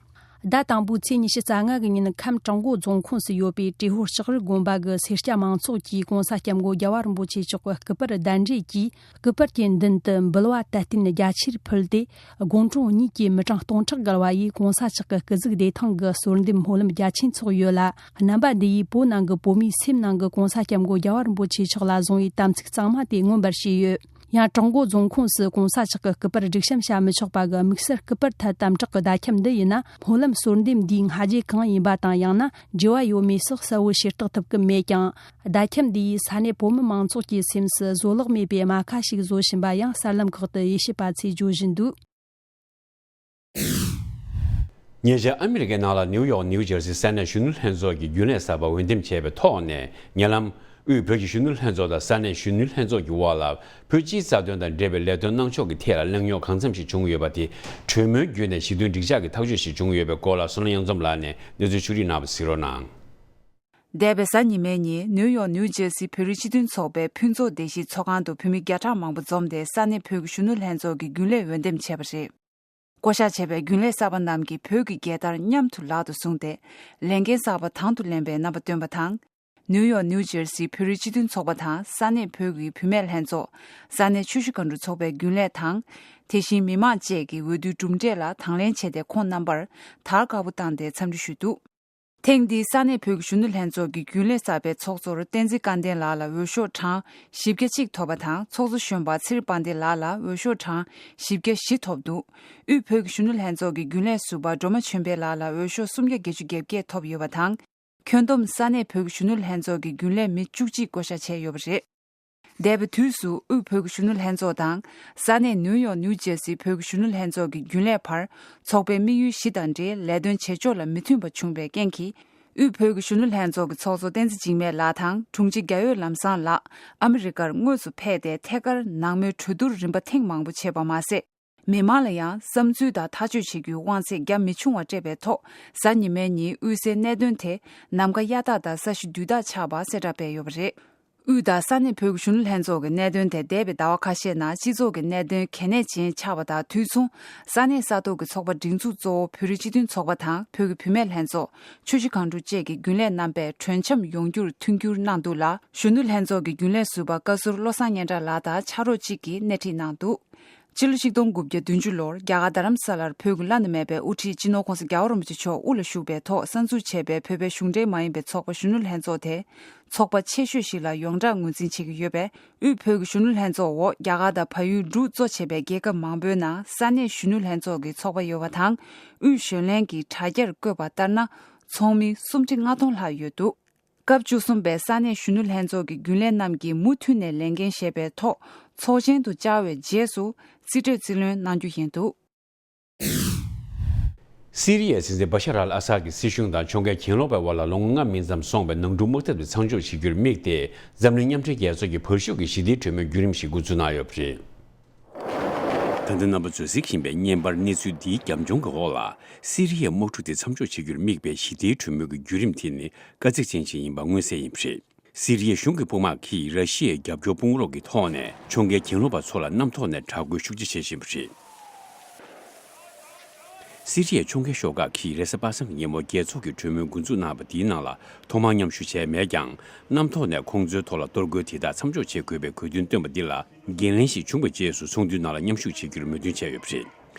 ཟླ་དང་པོའི་ཚེས་ཉི་ཤུ་རྩ་ལྔ་གི་ཉིན། ཁམས་བྲག་འགོ་རྫོང་ཁོངས་སུ་ཡོད་པའི་ཏྲེ་ཧོར་ལྕགས་རི་དགོན་པ་གི་སེར་སྐྱ་མང་ཚོགས་ཀྱིས་༸གོང་ས་༸སྐྱབས་མགོན་རྒྱལ་བ་རིན་པོ་ཆེ་མཆོག་གི་སྐུ་པར་གདན་འདྲེན་གྱིས། སྐུ་པར་གྱི་མདུན་དུ་འབུལ་བ་དད་རྟེན་རྒྱ་ཆེར་ཕུལ་ཏེ། དགོང་དྲོ་གཉིད་ཀྱི་མི་གྲངས་སྟོང་ཕྲག་བརྒལ་བ་ཡིས་༸གོང་ས་མཆོག་གི་སྐུ་གཟུགས་བདེ་ཐང་གི་གསོལ་འདེབས་སྨོན་ལམ་རྒྱ་ཆེན་འཚོགས་ཡོད་ལ། རྣམ་པ་འདི་ཡིས་བོད་ནང་གི་བོད་མིའི་སེམས་ནང་གི་༸གོང་ས་༸སྐྱབས་མགོན་རྒྱལ་བ་རིན་པོ་ཆེ་མཆོག་ལ་བཟུང་བའི་དམ་ཚིག་གཙང་མ་དེ་མངོན་པར་བྱས་ཡོད། ཡང་བྲག་འགོ་རྫོང་ཁོངས་སུ་༸གོང་ས་མཆོག་གི་སྐུ་པར་སྒྲིག་གཤམ་བྱ་མི་ཆོག་པ་གི་དམིགས་བསལ་སྐུ་པར་ཐད་དམ་དྲག་གི་བརྡ་ཁྱབ་འདི་ཡིན་ན། སྨོན་ལམ་གསོལ་འདེབས་འདིའི་སྔ་རྗེས་གང་ཡིན་པ་དང་། ཡང་ན་འབྲེལ་བ་ཡོད་མེད་སོགས་གསལ་བོ་ཤེས་རྟོགས་ཐུབ་ཀྱི་མེད་ཀྱང་། བརྡ་ཁྱབ་འདི་ཡིས་ས་གནས་བོད་མི་མང་ཚོགས་ཀྱི་སེམས་སུ་བཟོད་གླགས་མེད་པའི་རྨ་ཁ་ཞིག་བཟོ་བཞིན་པ་ཡང་གསར་ལམ་ཁག་ཏུ་དབྱེ་ཞིབ་པ་ཚོས་བརྗོད་བཞིན་འདུག་ཉེ་ཆར་ཨ་མི་རི་ཀའི་ནང་ལ་ནིའུ་ཡོག་ནིའུ་ཇར་སི་ས་གནས་གཞོན་ནུ་ལྷན་ཚོགས་ཀྱི་རྒྱུན་ལས་གསར་པ་འོས་འདེམས་བྱས་པའི་ཐོག་ནས། ཉེ་ལམ་དབུས་བོད་ཀྱི་གཞོན་ནུ་ལྷན་ཚོགས་དང་ས་གནས་གཞོན་ནུ་ལྷན་ཚོགས་ཀྱི་དབར་ལ། བོད་སྤྱིའི་རྩ་དོན་དང་འབྲེལ་བའི་ལས་དོན་གནང་ཕྱོགས་ཀྱི་ཐད་ལ་གླེང་རྙོག་གང་འཚམ་ཞིག་བྱུང་ཡོད་པ་དེ། གྲོས་མོལ་བརྒྱུད་ནས་ཞི་མཐུན་འགྲིག་འཇགས་ཀྱི་ཐག་གཅོད་ཞིག་བྱུང་ཡོད་པའི་སྐོར་ལ། བསོད་ནམས་གཡུང་ཚམ་ལགས་ནས་གནས་ཚུལ་ཕྱོགས་སྒྲིག་གནང་བ་གཟིགས་རོགས་གནང་། འདས་པའི་གཟའ་ཉི་མའི་ཉིན་ནིའུ་ཡོག་ནིའུ་ཇར་སི་བོད་རིགས་སྤྱི་མཐུན་ཚོགས་པའི་ཕུན་ཚོགས་སྡེ་བཞིའི་ཚོགས་ཁང་དུ་བོད་མི་བརྒྱ་ཕྲག་མང་པོ་འཛོམས་ཏེ། ས་གནས་བོད་ཀྱི་གཞོན་ནུ་ལྷན་ཚོགས་ཀྱི་རྒྱུན་ལས་འོས་འདེམས་བྱས་པ་རེད། བསྐོ་གཞག་བྱས་པའི་རྒྱུན་ལས་གསར་པ་རྣམས་ཀྱིས་བོད་ཀྱི་རྒྱལ་དར་མཉམ་དུ་ལག་ཏུ་བཟུང་སྟེ། ལས་འགན་གསར་པ་དང་དུ་ལེན་པའི་རྣམ་པ་སྟོན་པ་དང་། ནིའུ་ཡོག་ནིའུ་ཇར་སི་བོད་རིགས་སྤྱི་མཐུན་ཚོགས་པ་དང་ས་གནས་བོད་ཀྱི་བུད་མེད་ལྷན་ཚོགས། ས་གནས་ཆུ་བཞི་སྒང་དྲུག་ཚོགས་པའི་རྒྱུན་ལས་དང་། དེ་བཞིན་མི་མང་བཅས་ཀྱིས་འོས་བསྡུའི་གྲུབ་འབྲས་ལ་དང་ལེན་བྱས་ཏེ། ཁོང་རྣམ་པར་དར་དཀར་པོ་བཏང་སྟེ་འཚམས་འདྲི་ཞུས་འདུག་ཐེངས་འདིའི་ས་གནས་བོད་ཀྱི་གཞོན་ནུ་ལྷན་ཚོགས་ཀྱི་རྒྱུན་ལས་གསར་པའི་ཚོགས་གཙོར་བསྟན་འཛིན་སྐལ་ལྡན་ལགས་ལ་འོས་ཤོག་གྲངས་བཞི་བརྒྱ་གཅིག་ཐོབ་པ་དང་། ཚོགས་གཙོ་གཞོན་པ་ཚེ་རིང་དཔལ་ལྡན་ལགས་ལ་འོས་ཤོག་གྲངས་བཞི་བརྒྱ་བཞི་ཐོབ་འདུག་དབུས་བོད་ཀྱི་གཞོན་ནུ་ལྷན་ཚོགས་ཀྱི་རྒྱུན་ལས་ཟུར་པ་སྒྲོལ་མ་ཆོས་འཕེལ་ལགས་ལ་འོས་ཤོག་སུམ་བརྒྱ་བརྒྱད་ཅུ་གྱ་བརྒྱད་ཐོབ་ཡོད་པ་དང་། ཁྱོན་བསྡོམས་ས་གནས་བོད་ཀྱི་གཞོན་ནུ་ལྷན་ཚོགས་ཀྱི་རྒྱུན་ལས་མི་བཅུ་གཅིག་བསྐོ་གཞག་བྱས་ཡོད་པ་རེད། འདས་པའི་དུས་སུ་དབུས་བོད་ཀྱི་གཞོན་ནུ་ལྷན་ཚོགས་དང་། ས་གནས་ནིའུ་ཡོག་ནིའུ་ཇར་སི་བོད་ཀྱི་གཞོན་ནུ་ལྷན་ཚོགས་ཀྱི་རྒྱུན་ལས་བར་ཚོགས་པའི་དམིགས་ཡུལ་བཞི་དང་འབྲེལ་ལས་དོན་བྱེད་ཕྱོགས་ལ་མི་མཐུན་པ་བྱུང་བའི་རྐྱེན་གྱིས། དབུས་བོད་ཀྱི་གཞོན་ནུ་ལྷན་ཚོགས་ཀྱི་ཚོགས་གཙོ་བསྟན་འཛིན་འཇིགས་མེད་ལགས་དང་དྲུང་ཆེ་རྒྱ་ཡོད་ལམ་བཟང་ལགས་ཨ་མི་རི་ཀར་དངོས་སུ་ཕེབས་ཏེ། ཐད་ཀར་ནང་མོལ་གྲོས་བསྡུར་རིམ་པ་ཐེངས་མང་པོ་བྱས་པ་མ་ཟད། མི་མང་ལ་ཡང་བསམ་ཚུལ་དང་ཐག་གཅོད་བྱེད་རྒྱུའི་དབང་ཚད་རྒྱ་མི་ཆུང་བ་སྤྲད་པའི་ཐོག་གཟའ་ཉི་མའི་ཉིན་དབུས་སའི་གནད་དོན་དེ་ནམ་མཁའ་གཡའ་དག་དང་ས་གཞི་རྡུལ་དག་ཆགས་པ་གསལ་བསྒྲགས་སྤེལ་ཡོད་པ་རེད། དབུས་དང་ས་གནས་བོད་ཀྱི་གཞོན་ནུ་ལྷན་ཚོགས་ཀྱི་གནད་དོན་དེ་འདས་པའི་ཟླ་བ་ཁ་ཤས་ནང་སྤྱི་ཚོགས་ཀྱི་གནད་དོན་གལ་གནད་ཅན་ཆགས་པ་དང་། དུས་མཚུངས་ས་གནས་ས་ཐོག་གི་ཚོགས་པ་སྒྲིག་འཛུགས་གཙོ་བོ་བོད་རིགས་སྤྱི་མཐུན་ཚོགས་པ་དང་བོད་ཀྱི་བུད་མེད་ལྷན་ཚོགས། ཆུ་བཞི་སྒང་དྲུག་བཅས་ཀྱི་རྒྱུན་ལས་རྣམ་པས་གྲོས་འཆམ་ཡོང་རྒྱུར་མཐུན་འགྱུར་གནང་འདུག་ལ། གཞོན་ནུ་ལྷན་ཚོགས་ཀྱི་རྒྱུན་ལས་ཟུར་པ་བཀའ་ཟུར་བློ་བཟང་སྙན་གྲགས་ལགས་དང་ཕྱག་རོགས་གཅིག་གིས་སྣེ་ཁྲིད་གནང་འདུག་ཕྱི་ལོ་ཆིག་སྟོང་དགུ་བརྒྱ་བདུན་ཅུ་ལོར་རྒྱ་གར་རྡ་རམ་ས་ལར་བོད་ཀྱི་བླ་ན་མེད་པའི་དབུ་ཁྲིད་སྤྱི་ནོར་༸གོང་ས་༸རྒྱལ་བ་རིན་པོ་ཆེ་མཆོག་དབུ་ལ་བཞུགས་པའི་ཐོག་གསར་འཛུགས་བྱས་པའི་བོད་པའི་གཞུང་འབྲེལ་མ་ཡིན་པའི་ཚོགས་པ་གཞོན་ནུ་ལྷན་ཚོགས་དེ། ཚོགས་པ་ཆེ་ཤོས་ཤིག་ལ་ཡོངས་གྲགས་ངོས་འཛིན་བྱེད་ཀྱི་ཡོད་པས། དབུས་བོད་ཀྱི་གཞོན་ནུ་ལྷན་ཚོགས་འོག་རྒྱ་གར་དང་བལ་ཡུལ་འབྲུ་གཙོ་བྱས་པའི་རྒྱལ་ཁབ་མང་པོའི་ནང་ས་གནས་གཞོན་ནུ་ལྷན་ཚོགས་ཀྱི་ཚོགས་པ་ཡོད་པ་དང་། དབུས་གཞོན་ལྷན་གྱི་དྲ་རྒྱར་བཀོད་པ་ལྟར་ན། ཚོགས་མི་སུམ་ཁྲི་ལྔ་སྟོང་ལྷག་ཡོད་འདུག་སྐབས་བཅུ་གསུམ་པའི་ས་གནས་གཞོན་ནུ་ལྷན་ཚོགས་ཀྱི་རྒྱུན་ལས་རྣམས་ཀྱིས་མུ་མཐུད་ནས་ལས་འགན་བཞེས་པའི་ཐོག་ཚོགས་ཆེན་དུ་བཅར་བའི་རྗེས་སུ་རྩིས་སྤྲོད་རྩིས་ལེན་གནང་རྒྱུ་ཡིན་འདུག་སི་རི་ཡའི་སྲིད་འཛིན་བ་ཤ་ར་ཨལ་ཨ་སཱད་ཀྱི་སྲིད་གཞུང་དང་ཕྱོགས་འགལ་གྱེན་ལོག་པའི་དབར་ལ་ལོ་ངོ་ལྔ་མིན་ཙམ་སོང་བའི་ནང་འཁྲུག་དམག་འཐབ་དེ་མཚམས་འཇོག་བྱེད་རྒྱུར་དམིགས་ཏེ། འཛམ་གླིང་མཉམ་འབྲེལ་རྒྱལ་ཚོགས་ཀྱིས་བོད་ཕྱོགས་ཀྱི་ཞི་བདེའི་གྲོས་མོལ་བརྒྱུད་རིམ་ཞིག་འགོ་འཛུགས་གནང་ཡོད་པ་རེད། ད་ལྟ་རྣམ་པ་ཚོས་གཟིགས་བཞིན་པའི་བརྙན་པར་གནས་ཚུལ་འདིའི་རྒྱབ་ལྗོངས་ཀྱི་འོག་ལ། སི་རི་ཡའི་དམག་འཁྲུག་དེ་མཚམས་འཇོག་བྱེད་རྒྱུར་དམིགས་པའི་ཞི་བདེའི་གྲོས་མོལ་གྱི་བརྒྱུད་རིམ་དེ་ནི་དཀའ་ཚེགས་ཅན་ཞིག་ཡིན་པ་མངོན་གསལ་ཡིན་པ་རེད། སི་རི་ཡའི་གཞུང་གི་དཔུང་དམག་གིས་ར་ཤི་ཡའི་རྒྱབ་སྐྱོར་དཔུང་རོགས་ཀྱི་ཐོག་ནས་ཕྱོགས་འགལ་གྱེན་ལོག་པ་ཚོ་ལ་གནམ་ཐོག་ནས་དྲག་རྒོལ་ཤུགས་ཆེ་བྱེད་བཞིན་པ་རེད། སི་རི་ཡའི་ཕྱོགས་འགལ་ཤོག་ཁག་གིས་རེས་གཟའ་པ་སངས་ཀྱི་ཉིན་མོ་རྒྱལ་ཚོགས་ཀྱི་གྲོས་མོལ་འགོ་འཛུགས་གནང་བ་དེའི་ནང་ལ་ཐོག་མར་མཉམ་ཞུགས་བྱས་མེད་ཀྱང་། གནམ་ཐོག་ནས་ཁོང་ཚོའི་ཐོག་ལ་གཏོར་རྒོལ་དེ་དག་མཚམས་འཇོག་བྱེད་དགོས་པའི་དགོས་འདུན་བཏོན་པ་འདི་ལ་འགན་ལེན་ཞིག་བྱུང་བའི་རྗེས་སུ་ཚོགས་འདུའི་ནང་ལ་མཉམ་ཞུགས་བྱེད་རྒྱུར་མོས་མཐུན་བྱས་ཡོད་པ་རེད།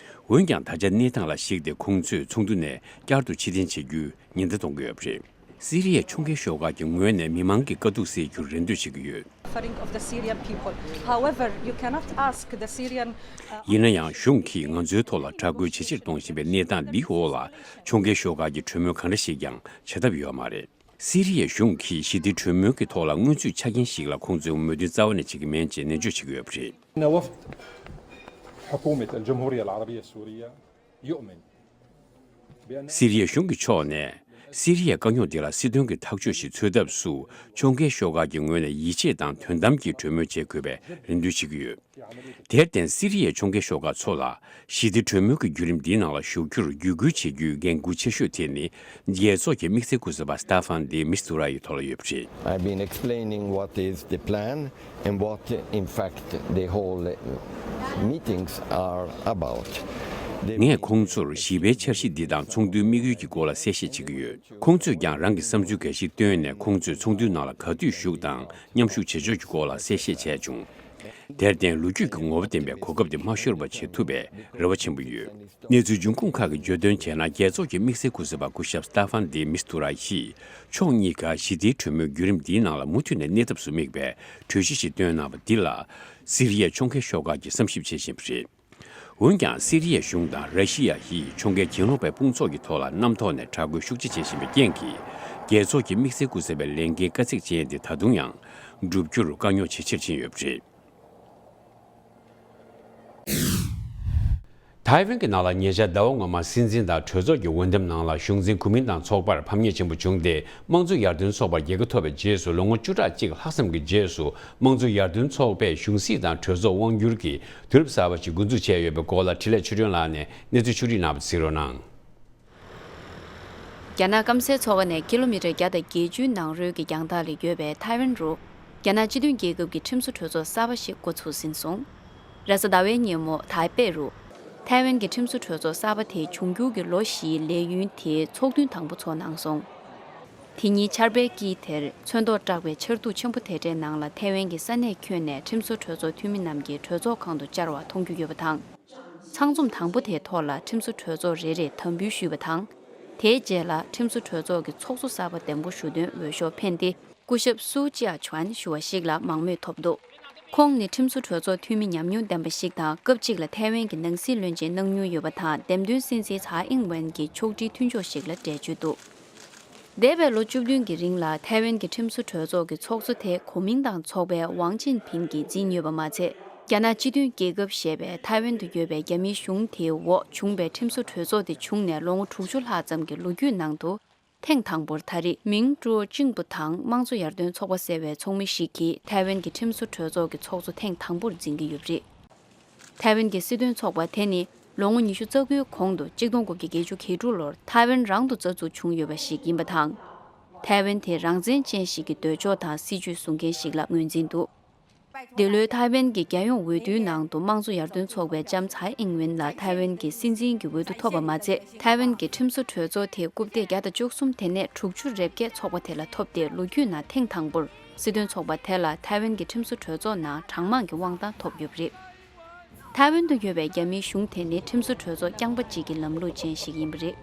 འོན་ཀྱང་། ད་ཆ་གནས་སྟངས་ལ་གཞིགས་ཏེ། ཁོང་ཚོས་ཚོགས་འདུ་ནས་བསྐྱར་དུ་ཕྱིར་འཐེན་བྱེད་རྒྱུའི་ཉེན་བརྡ་གཏོང་གི་ཡོད་པ་རེད། སི་རི་ཡའི་ཕྱོགས་འགལ་ཤོག་ཁག་གི་ངོས་ནས་མི་མང་གི་དཀའ་སྡུག་སེལ་རྒྱུར་རེ་འདོད་བྱེད་ཀྱི་ཡོད། Suffering of the Syrian people. However, you cannot ask the Syrian, uh, ཡིན་ན་ཡང་། གཞུང་གིས་ང་ཚོའི་ཐོག་ལ་དྲག་རྒོལ་ཇེ་ཆེར་གཏོང་བཞིན་པའི་གནས་སྟངས་འདིའི་འོག་ལ་ཕྱོགས་འགལ་ཤོག་ཁག་གིས་གྲོས་མོལ་གང་འདྲ་ཞིག་ཀྱང་བྱ་ཐབས་ཡོད་མ་རེད། སི་རི་ཡའི་གཞུང་གིས་ཞི་བདེའི་གྲོས་མོལ་གྱི་ཐོག་ལ་སྔོན་ཚུད་ཆ་རྐྱེན་ཞིག་ལ་ཁོང་ཚོས་མོས་མཐུན་རྩ་བ་ནས་བྱེད་ཀྱི་མིན་ཅེས་ནན་བརྗོད་བྱེད་ཀྱི་ཡོད་པ་རེད། إن وفد حكومة الجمهورية العربية السورية يؤمن بأن སི་རི་ཡའི་གཞུང་གི་ཕྱོགས་ནས། སི་རི་ཡའི་དཀའ་རྙོག་འདི་ལ་སྲིད་དོན་གྱི་ཐག་གཅོད་ཞིག་འཚོལ་ཐབས་སུ། ཕྱོགས་འགལ་ཤོག་ཁག་གི་ངོས་ནས་ཡིད་ཆེས་དང་དོན་དམ་གྱི་གྲོས་མོལ་བྱེད་དགོས་པའི་རེ་འདུན་བྱེད་ཀྱི་ཡོད། དེར་བརྟེན། སི་རི་ཡའི་ཕྱོགས་འགལ་ཤོག་ཁག་ཚོ་ལ་ཞི་བདེ་གྲོས་མོལ་གྱི་བརྒྱུད་རིམ་འདིའི་ནང་ལ་ཞུགས་རྒྱུར་བརྒྱུད་སྐུལ་བྱེད་རྒྱུའི་འགན་འཁུར་ཆེ་ཤོས་དེ་ནི། རྒྱལ་ཚོགས་ཀྱི་དམིགས་བསལ་སྐུ་ཚབ་པ་སྟ་ཧྥན་དེ་མིས་ཏུ་ར་ཡི་ཐོག་ལ་ཡོད་པ་རེད། I've been explaining what is the plan and what, in fact, the whole meetings are about. ངས་ཁོང་ཚོར་ཞི་བའི་འཆར་གཞི་འདི་དང་ཚོགས་འདུའི་དམིགས་ཡུལ་གྱི་སྐོར་ལ་གསལ་བཤད་བྱེད་ཀྱི་ཡོད། ཁོང་ཚོས་ཀྱང་རང་གི་བསམ་ཚུལ་འགའ་ཞིག་བཏོན་ནས། ཁོང་ཚོས་ཚོགས་འདུའི་ནང་ལ་ག་དུས་ཞུགས་དང་མཉམ་ཞུགས་བྱེད་ཕྱོགས་ཀྱི་སྐོར་ལ་གསལ་བཤད་བྱས་བྱུང་། དེར་བརྟེན། ལོ་རྒྱུས་ཀྱི་ངོ་བོ་ལྡན་པའི་གོ་སྐབས་དེ་མ་ཤོར་བ་བྱེད་ཐུབ་པའི་རེ་བ་ཆེན་པོ་ཡོད། གནས་ཚུལ་འབྱུང་ཁུངས་ཁག་གིས་བརྗོད་དོན་བྱས་ན། རྒྱལ་ཚོགས་ཀྱི་དམིགས་བསལ་སྐུ་ཚབ་པ་སྐུ་ཞབས་སྟ་ཧྥན་དེ་མིས་ཏུ་ར་ཡིས། ཕྱོགས་གཉིས་ཀ་ཞི་བདེའི་གྲོས་མོལ་བརྒྱུད་རིམ་འདིའི་ནང་ལ་མུ་མཐུད་ནས་གནས་ཐབས་སུ་དམིགས་པའི་གྲོས་གཞི་ཞིག་བཏོན་གནང་བ་འདི་ལ། སི་རི་ཡའི་ཕྱོགས་འགལ་ཤོག་ཁག་གིས་བསམ་ཞིབ་བྱེད་བཞིན་པ་རེད། འོན་ཀྱང་། སི་རི་ཡའི་གཞུང་དང་ར་ཤི་ཡ་ཡིས་ཕྱོགས་འགལ་གྱེན་ལོག་པའི་དཔུང་ཚོགས་ཀྱི་ཐོག་ལ་གནམ་ཐོག་ནས་དྲག་རྒོལ་ཤུགས་ཆེ་བྱེད་བཞིན་པའི་རྐྱེན་གྱིས། རྒྱལ་ཚོགས་ཀྱི་དམིགས་བསལ་སྐུ་ཚབ་པའི་ལས་འགན་དཀའ་ཚེགས་ཅན་དེ་ད་དུང་ཡང་བསྒྲུབ་རྒྱུར་དཀའ་རྙོག་ཇེ་ཆེར་ཕྱིན་ཡོད་པ་རེད། ཐའེ་ཝན་གྱི་ནང་ལ་ཉེ་ཆར་ཟླ་བ་སྔོན་མ་སྲིད་འཛིན་དང་གྲོས་ཚོགས་ཀྱི་འོས་འདེམས་ནང་ལ་གཞུང་འཛིན་གོ་མིན་ཏང་ཚོགས་པར་ཕམ་ཉེས་ཆེན་པོ་བྱུང་སྟེ། དམངས་གཙོ་ཡར་ཐོན་ཚོགས་པར་རྒྱལ་ཁ་ཐོབ་པའི་རྗེས་སུ། ལོ་ངོ་བཅུ་ཕྲག་གཅིག་ལྷག་ཙམ་གྱི་རྗེས་སུ། དམངས་གཙོ་ཡར་ཐོན་ཚོགས་པས་གཞུང་སྲིད་དང་གྲོས་ཚོགས་དབང་བསྒྱུར་གྱི་དུས་རབས་གསར་པ་ཞིག་འགོ་འཛུགས་བྱས་ཡོད་པའི་སྐོར་ལ། འཕྲིན་ལས་ཆོས་སྒྲོན་ལགས་ནས་གནས་ཚུལ་ཕྱོགས་སྒྲིག་གནང་བ་གཟིགས་རོགས་གནང་། རྒྱ་ནག་སྐམ་སའི་མཚོ་ཁ་ནས་ཀི་ལོ་མི་ཊར་བརྒྱ་དང་བརྒྱད་ཅུའི་ནང་རོལ་གྱི་རྒྱང་ཐག་ལ་ཡོད་པའི་ཐའེ་ཝན་རུ། རྒྱ་ནག་སྤྱི་མཐུན་རྒྱལ་ཁབ་ཀྱི་ཁྲིམས་བཟོ་གྲོས་ཚོགས་གསར་པ་ཞིག་འགོ་ཚུགས་ཟིན་སོང་། རེས་གཟའ་ཟླ་བའི་ཉིན་མོ་ཐའེ་པེ་རུ། ཐའེ་ཝན་གྱི་ཁྲིམས་བཟོ་གྲོས་ཚོགས་གསར་པ་དེ་བྱུང་འགྱུར་གྱི་ལོ་བཞིའི་ལས་ཡུན་དེའི་ཚོགས་ཐུན་དང་པོ་འཚོགས་གནང་སོང་། དེ་ཉིན་ཆར་པའི་དཀྱིལ་དེར་ཚོན་མདོག་བཀྲག་པའི་ཆར་གདུགས་ཆེན་པོ་དེ་འདྲའི་ནང་ལ་ཐའེ་ཝན་གྱི་ས་གནས་ཁྱོན་ནས་ཁྲིམས་བཟོ་གྲོས་ཚོགས་འཐུས་མི་རྣམས་ཀྱིས་གྲོས་ཚོགས་ཁང་དུ་བཅར་བ་མཐོང་རྒྱུ་ཡོད་པ་དང་། ཚང་འཛོམས་དང་པོ་དེའི་ཐོག་ལ་ཁྲིམས་བཟོ་གྲོས་ཚོགས་རེ་རེས་དམ་འབུལ་ཞུས་པ་དང་། དེའི་རྗེས་ལ་ཁྲིམས་བཟོ་གྲོས་ཚོགས་ཀྱི་ཚོགས་གཙོ་གསར་པ་འདེམས་བསྐོ་ཞུ་དོན་འོས་ཤོག་འཕེན་ཏེ། སྐུ་ཞབས་སུའུ་ཅི་ཨ་ཆོན་ཞུ་བ་ཞིག་ལ་མང་མོས་ཐོབ་འདུག་ཁོང་ནི་ཁྲིམས་བཟོ་གྲོས་ཚོགས་འཐུས་མི་ཉམས་མྱོང་ལྡན་པ་ཞིག་དང་། སྐབས་གཅིག་ལ་ཐའེ་ཝན་གྱི་ནང་སྲིད་བློན་ཆེན་གནང་མྱོང་ཡོད་པ་དང་། འདེམས་ཐོན་སྲིད་འཛིན་ཚའེ་ཨིང་ཝེན་གྱི་ཕྱོགས་སྒྲིག་མཐུན་ཕྱོགས་ཤིག་ལ་འགྲེལ་བརྗོད་འདུག་འདས་པའི་ལོ་བཅུ་བདུན་གྱི་རིང་ལ་ཐའེ་ཝན་གྱི་ཁྲིམས་བཟོ་གྲོས་ཚོགས་ཀྱི་ཚོགས་གཙོ་དེ་གོ་མིང་ཏང་ཚོགས་པའི་ཝང་ཅིན་ཕིན་གྱིས་འཛིན་ཡོད་པ་མ་ཚད། རྒྱ་ནག་སྤྱི་མཐུན་རྒྱལ་ཁབ་ཞེས་པའི་ཐའེ་ཝན་དུ་ཡོད་པའི་རྒྱ་མིའི་གཞུང་དེའི་འོག་བྱུང་བའི་ཁྲིམས་བཟོ་གྲོས་ཚོགས་དེ་བྱུང་ནས་ལོ་ངོ་དྲུག་ཅུ་ལྷག་ཙམ་གྱི་ལོ་རྒྱུས་ནང་དུ། ཐེངས་དང་པོར་ད་རེས་མིང་ཀྲུའོ་ཅིང་པུ་དང་དམངས་གཙོ་ཡར་ཐོན་ཚོགས་པ་ཟེར་བའི་ཚོགས་མི་ཞིག་གིས་ཐའེ་ཝན་གྱི་ཁྲིམས་བཟོ་གྲོས་ཚོགས་ཀྱི་ཚོགས་གཙོ་ཐེངས་དང་པོར་འཛིན་གྱི་ཡོད་པ་རེད། ཐའེ་ཝན་གྱི་སྲིད་དོན་ཚོགས་པ་དེ་ནི་ལོ་ངོ་ཉི་ཤུ་རྩ་དགུའི་གོང་དུ་གཅིག་སྟོང་དགུ་བརྒྱ་བརྒྱད་ཅུ་གྱ་དྲུག་ལོར་ཐའེ་ཝན་རང་དུ་རྩ་འཛུགས་བྱུང་ཡོད་པ་ཞིག་ཡིན་པ་དང་། ཐའེ་ཝན་དེ་རང་བཙན་ཅན་ཞིག་གི་འདོད་ཕྱོགས་དང་སྲིད་ཇུས་བཟུང་མཁན་ཞིག་ལ་ངོས་འཛིན་འདུག་འདི་ལོའི་ཐའེ་ཝན་གྱི་རྒྱལ་ཡོངས་འོས་བསྡུའི་ནང་དུ་དམངས་གཙོ་ཡར་ཐོན་ཚོགས་པའི་ལྕམ་ཚའེ་ཨིང་ཝེན་ལ་ཐའེ་ཝན་གྱི་སྲིད་འཛིན་གྱི་འོས་བསྡུ་ཐོབ་པ་མ་ཚད། ཐའེ་ཝན་གྱི་ཁྲིམས་བཟོ་གྲོས་ཚོགས་དེའི་རྐུབ་སྟེགས་བརྒྱ་དང་བཅུ་གསུམ་དེ་ནས་དྲུག་ཅུ་རེ་བརྒྱད་ཚོགས་པ་དེ་ལ་ཐོབ་སྟེ། ལོ་རྒྱུས་ནང་ཐེངས་དང་པོར་སྲིད་དོན་ཚོགས་པ་དེ་ལ་ཐའེ་ཝན་གྱི་ཁྲིམས་བཟོ་གྲོས་ཚོགས་ནང་གྲངས་མང་གི་དབང་ཐང་ཐོབ་ཡོད་པ་རེད། ཐའེ་ཝན་དུ་ཡོད་པའི་རྒྱ་མིའི་གཞུང་དེ་ནི་ཁྲིམས་བཟོ་གྲོས་ཚོགས་རྐྱང་པ་གཅིག་གི་ལམ་ལུགས་ཅན་ཞིག་ཡིན་པ་རེད།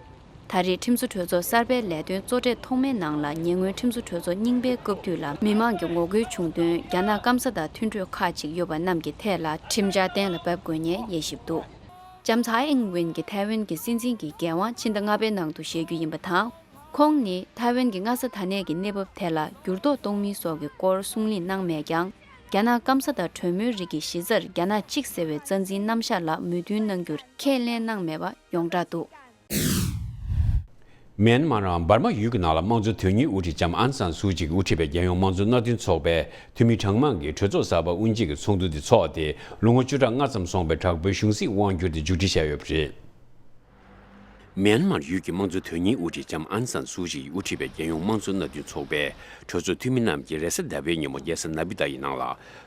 ད་རེས་ཁྲིམས་བཟོ་གྲོས་ཚོགས་གསར་པའི་ལས་དོན་གཙོ་གྲས་ཐོག་མའི་ནང་ལ། ཉེ་སྔོན་ཁྲིམས་བཟོ་གྲོས་ཚོགས་རྙིང་པའི་སྐབས་དུས་ལ་མི་མང་གི་ངོ་རྒོལ་བྱུང་དོན། རྒྱ་ནག་སྐམ་ས་དང་མཐུན་གྲོས་ཁག་ཅིག་ཡོད་པ་རྣམས་ཀྱི་ཐད་ལ་ཁྲིམས་འཆར་གཏན་ལ་འབེབས་དགོས་ཉེན་དབྱེ་ཞིབ་འདུག་ལྕམ་ཚའེ་ཨིང་ཝེན་གྱིས་ཐའེ་ཝན་གྱི་སྲིད་འཛིན་གྱི་འགན་དབང་ཕྱི་ཟླ་ལྔ་པའི་ནང་དུ་བཞེས་རྒྱུ་ཡིན་པ་དང་། ཁོང་ནི་ཐའེ་ཝན་གྱི་སྔ་ས་དང་གནས་ཀྱི་གནས་བབ་དེ་ལ་འགྱུར་ལྡོག་གཏོང་མིན་སོགས་ཀྱི་སྐོར་གསུང་གླེང་གནང་མེད་ཀྱང་། རྒྱ་ནག་སྐམ་ས་དང་གྲོས་མོལ་རིགས་ཀྱི་གཞི་རྩར་རྒྱ་ནག་གཅིག་ཟེར་བའི་རྩ་འཛིན་རྣམ་གཞག་ལ་མོས་མཐུན་གནང་རྒྱུར་ཁས་ལེན་གནང་མེད་པ་ཡོངས་གྲགས་འདུག་མིའན་མཱར་འམ་འབར་མ་ཡུལ་གྱི་ནང་ལ་དམངས་གཙོ་དོན་གཉེར་དབུ་ཁྲིད་ལྕམ་ཨང་སན་སུའུ་ཅི་གིས་དབུ་ཁྲིད་པའི་རྒྱལ་ཡོངས་དམངས་གཙོ་མནའ་མཐུན་ཚོགས་པའི་འཐུས་མི་གྲངས་མང་གིས་གྲོས་ཚོགས་གསར་པ་དབུ་འབྱེད་ཀྱི་ཚོགས་འདུ་འདི་འཚོགས་ཏེ། ལོ་ངོ་བཅུ་ཕྲག་ལྔ་ཙམ་སོང་པའི་དྲག་པོའི་གཞུང་སྲིད་དབང་བསྒྱུར་དེ་མཇུག་སྒྲིལ་བྱས་ཡོད་པ་རེད། མིའན་མཱར་ཡུལ་གྱི་དམངས་གཙོ་དོན་གཉེར་དབུ་ཁྲིད་ལྕམ་ཨང་སན་སུའུ་ཅི་ཡིས་དབུ་ཁྲིད་པའི་རྒྱལ་ཡོངས་དམངས་གཙོ་མནའ་མཐུན་ཚོགས་པའི་གྲོས་ཚོགས་འཐུས་མི་རྣམས་ཀྱིས་རེས་གཟའ་ཟླ་བའི་ཉིན་མོ་རྒྱལ་ས་ན་པི་ཏཱ་ཡི་ནང་ལ་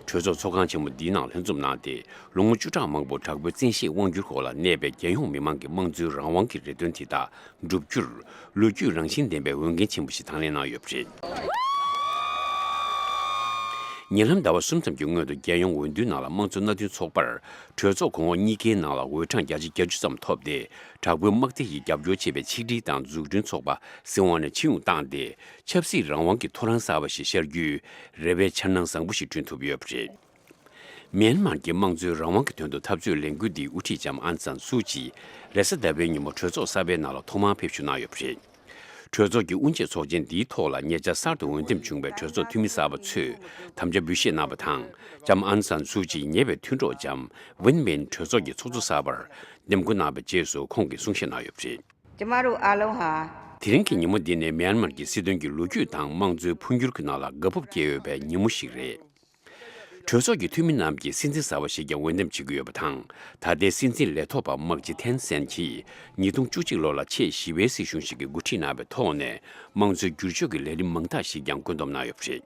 གྲོས་ཚོགས་ཚོགས་ཁང་ཆེན་མོ་འདིའི་ནང་ལྷན་འཛོམས་གནང་སྟེ། ལོ་ངོ་བཅུ་ཕྲག་མང་པོར་དྲག་པོའི་བཙན་ཤེད་དབང་བསྒྱུར་འོག་ལ་གནས་པའི་རྒྱལ་ཡོངས་མི་མང་གི་དམངས་གཙོའི་རང་དབང་གི་རེ་འདུན་དེ་དག་བསྒྲུབ་རྒྱུར། ལོ་རྒྱུས་རང་བཞིན་ལྡན་པའི་འོས་འགན་ཆེན་པོ་ཞིག་དང་ལེན་གནང་ཡོད་པ་རེད། ཉེ་ལམ་ཟླ་བ་གསུམ་ཙམ་གྱི་སྔོན་དུ་རྒྱལ་ཡོངས་འོས་བསྡུའི་ནང་ལ་དམངས་གཙོ་མནའ་མཐུན་ཚོགས་པར་གྲོས་ཚོགས་གོང་འོག་གཉིས་ཀའི་ནང་ལ་འོས་གྲངས་བརྒྱ་ཆ་བརྒྱད་ཅུ་ཙམ་ཐོབ་སྟེ། དྲག་པོའི་དམག་སྡེ་ཡིས་རྒྱབ་སྐྱོར་བྱེད་པའི་ཆིག་སྒྲིལ་དང་འཛུགས་སྐྲུན་ཚོགས་པ་སྲིད་དབང་ནས་ཕྱིར་འོང་བཏང་སྟེ། ཆབ་སྲིད་རང་དབང་གི་ཐོ་རངས་གསར་པ་ཞིག་ཤར་རྒྱུའི་རེ་བའི་འཆར་སྣང་བཟང་པོ་ཞིག་བསྐྲུན་ཐུབ་ཡོད་པ་རེད། མིའན་མཱར་གྱི་དམངས་གཙོའི་རང་དབང་གི་དོན་དུ་འཐབ་རྩོད་ལས་འགུལ་འདིའི་དབུ་ཁྲིད་ལྕམ་ཨང་སན་སུའུ་ཅི་རེས་གཟའ་ཟླ་བའི་ཉིན་མོ་གྲོས་ཚོགས་གསར་པའི་ནང་ལ་ཐོག་མར་ཕེབས་ཞུགས་གནང་ཡོད་པ་རེད། གྲོས་ཚོགས་ཀྱི་དབུ་འབྱེད་ཚོགས་ཆེན་འདིའི་ཐོག་ལ་ཉེ་ཆར་གསར་དུ་འོས་འདེམས་བྱུང་བའི་གྲོས་ཚོགས་འཐུས་མི་གསར་པ་ཚོས་དམ་བཅའ་འབུལ་བཞེས་གནང་བ་དང་། ལྕམ་ཨང་སན་སུའུ་ཅིས་ཉེ་བའི་མཐུན་གྲོགས་ལྕམ་ཝིན་མིན་གྲོས་ཚོགས་ཀྱི་ཚོགས་གཙོ་གསར་པར་འདེམས་བསྐོ་གནང་བའི་རྗེས་སུ་ཁོང་གིས་གསུང་བཤད་གནང་ཡོད་པ་རེད། ကျမတို့အားလုံးဟာ དེ་རིང་གི་ཉིན་མོ་འདི་ནི་མིའན་མར་གྱི་སྲིད་དོན་གྱི་ལོ་རྒྱུས་དང་དམངས་གཙོའི་འཕོ་འགྱུར་གྱི་ནང་ལ་དགའ་སྤོབས་སྐྱེ་འོས་པའི་ཉིན་མོ་ཞིག་རེད། གྲོས་ཚོགས་ཀྱི་འཐུས་མི་རྣམས་ཀྱིས་སྲིད་འཛིན་གསར་པ་ཞིག་ཀྱང་འོས་འདེམས་བྱེད་ཀྱི་ཡོད་པ་དང་། ད་ལྟའི་སྲིད་འཛིན་ལས་ཐོག་པ་དམག་སྤྱི་ཐེན་སན་གྱིས་ཉིས་སྟོང་བཅུ་གཅིག་ལོ་ལ་ཆེས་ཞི་བའི་སྲིད་གཞུང་ཞིག་གི་འགོ་ཁྲིད་གནང་བའི་ཐོག་ནས་དམངས་གཙོའི་བསྒྱུར་བཅོས་ཀྱི་ལས་རིམ་མང་དག་ཞིག་ཀྱང་བཀོད་འདོམས་གནང་ཡོད་པ་རེད།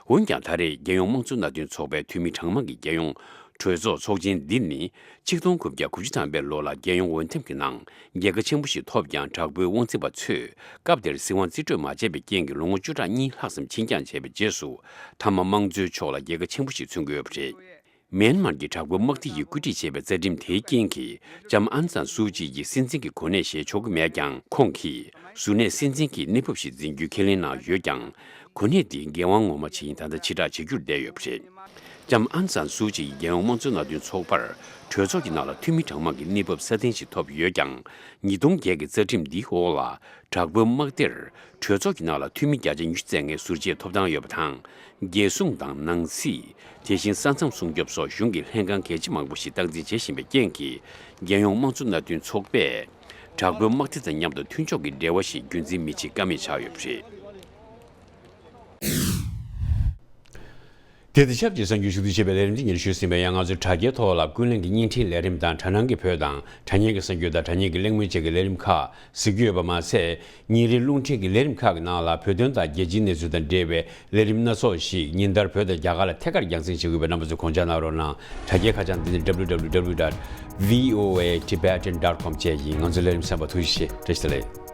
འོན་ཀྱང་ད་རེས་རྒྱལ་ཡོངས་དམངས་གཙོ་མནའ་མཐུན་ཚོགས་པའི་འཐུས་མི་གྲངས་མང་གི་རྒྱལ་ཡོངས་གྲོས་ཚོགས་ཚོགས་ཆེན་འདི་ནི་ཆིག་སྟོང་དགུ་བརྒྱ་དགུ་བཅུ་ཐམ་པའི་ལོ་ལ་རྒྱལ་ཡོངས་འོས་འདེམས་ཀྱི་ནང་རྒྱལ་ཁ་ཆེན་པོ་ཞིག་ཐོབ་ཀྱང་། དྲག་པོའི་དབང་འཛིན་པ་ཚོས་སྐབས་དེར་སྲིད་དབང་རྩིས་སྤྲོད་མ་བྱས་པའི་རྐྱེན་གྱིས་ལོ་ངོ་བཅུ་ཕྲག་གཉིས་ལྷག་ཙམ་ཕྱིར་འགྱངས་བྱས་པའི་རྗེས་སུ། མཐའ་མ་དམངས་གཙོའི་ཕྱོགས་ལ་རྒྱལ་ཁ་ཆེན་པོ་ཞིག་མཚོན་གྱི་ཡོད་པ་རེད། མིའན་མར་གྱི་དྲག་པོའི་དམག་སྡེ་ཡིས་བཀོད་སྒྲིག་བྱས་པའི་རྩ་ཁྲིམས་དེའི་རྐྱེན་གྱིས། ལྕམ་ཨང་སན་སུའུ་ཅི་ཡིས་སྲིད་འཛིན་གྱི་གོ་གནས་བཞེས་ཆོག་གི་མེད་ཀྱང་། ཁོང་གིས་གཟུར་གནས་སྲིད་འཛིན་གྱི་གནས་བབ་ཞིག་འཛིན་རྒྱུའི་ཁས་ལེན་གནང་ཡོད་ཀྱང་། གོ་གནས་འདི་འགན་དབང་ངོ་མ་བྱས་ཡིན། ད་ལྟ་ཕྱིར་བསྒྲགས་བྱེད་རྒྱུར་བསྡད་ཡོད་པ་རེད། ལྕམ་ཨང་སན་སུའུ་ཅི་ཡིས་རྒྱལ་ཡོངས་དམངས་གཙོ་མནའ་མཐུན་ཚོགས་པར་གྲོས་ཚོགས་ཀྱི་ནང་ལ་འཐུས་མི་གྲངས་མང་གི་གནས་བབ་སྲ་བརྟན་ཞིག་ཐོབ་ཡོད་ཀྱང་། ཉིས་སྟོང་བརྒྱད་ཀྱི་རྩ་ཁྲིམས་འདིའི་འོག་ལ་དྲག་པོའི་དམག་སྡེར་གྲོས་ཚོགས་ཀྱི་ནང་ལ་འཐུས་མི་བརྒྱ་ཆ་ཉི་ཤུ་བཙལ་མཁན་ཟུར་བཅད་ཐོབ་ཐང་ཡོད་པ་དང་། རྒྱལ་སྲུང་དང་ནང་སྲིད། དེ་བཞིན་ས་མཚམས་སྲུང་སྐྱོབ་སོགས་གཞུང་གི་ལྷན་ཁང་གལ་ཆེ་མང་པོ་ཞིག་སྟངས་འཛིན་བྱེད་བཞིན་པའི་རྐྱེན་གྱིས། རྒྱལ་ཡོངས་དམངས་གཙོ་མནའ་མཐུན་ཚོགས་པས་དྲག་པོའི་དམག་སྡེ་དང་མཉམ་དུ་མཐུན་ཕྱོགས་ཀྱི་འབྲེལ་བ་ཞིག་རྒྱུན་འཛིན་མི་བྱེད་ཀ་མེད་ཆགས་ཡོད་པ་རེད། དེ་དང་ཆབས་ཅིག་གསར་འགྱུར་ཞུ་གཏུག་བྱེད་པའི་ལས་རིམ་འདི་ཉིད་ཞུས་ཟིན་པ་ཡང་། ང་ཚོས་དྲ་རྒྱའི་ཐོག་ལ་ཀུན་གླེང་གི་བརྙན་འཕྲིན་ལས་རིམ་དང་དྲ་སྣང་གི་བོད་དང་དྲ་བརྙན་གྱི་གསར་འགྱུར་དང་དྲ་བརྙན་གྱི་གླེང་མོལ་བཅས་ཀྱི་ལས་རིམ་ཁག་གཟིགས་རྒྱུ་ཡོད་པ་མ་ཟད། ཉིན་རེའི་རླུང་འཕྲིན་གྱི་ལས་རིམ་ཁག་གི་ནང་ལ་བོད་དོན་དང་རྒྱལ་སྤྱིའི་གནས་ཚུལ་དང་འབྲེལ་བའི་ལས་རིམ་སྣ་ཚོགས་ཤིག་ཉིན་ལྟར་བོད་དང་རྒྱ་གར་ལ་ཐད་ཀར་རྒྱང་སྲིང་བྱེད་དགོས་པའི་རྣམ་པ་ཚོ་དགོངས་འཇགས་གནང་རོགས་གནང་། དྲ་རྒྱའི་ཁ་བྱང་འདི་ནི་W W W dot V O A Tibetan dot com བཅས་ཡིན། ང་ཚོའི་ལས་རིམ་གསན་པར་ཐུགས་རྗེ་ཆེ། བཀྲ་ཤིས་བདེ་ལེགས།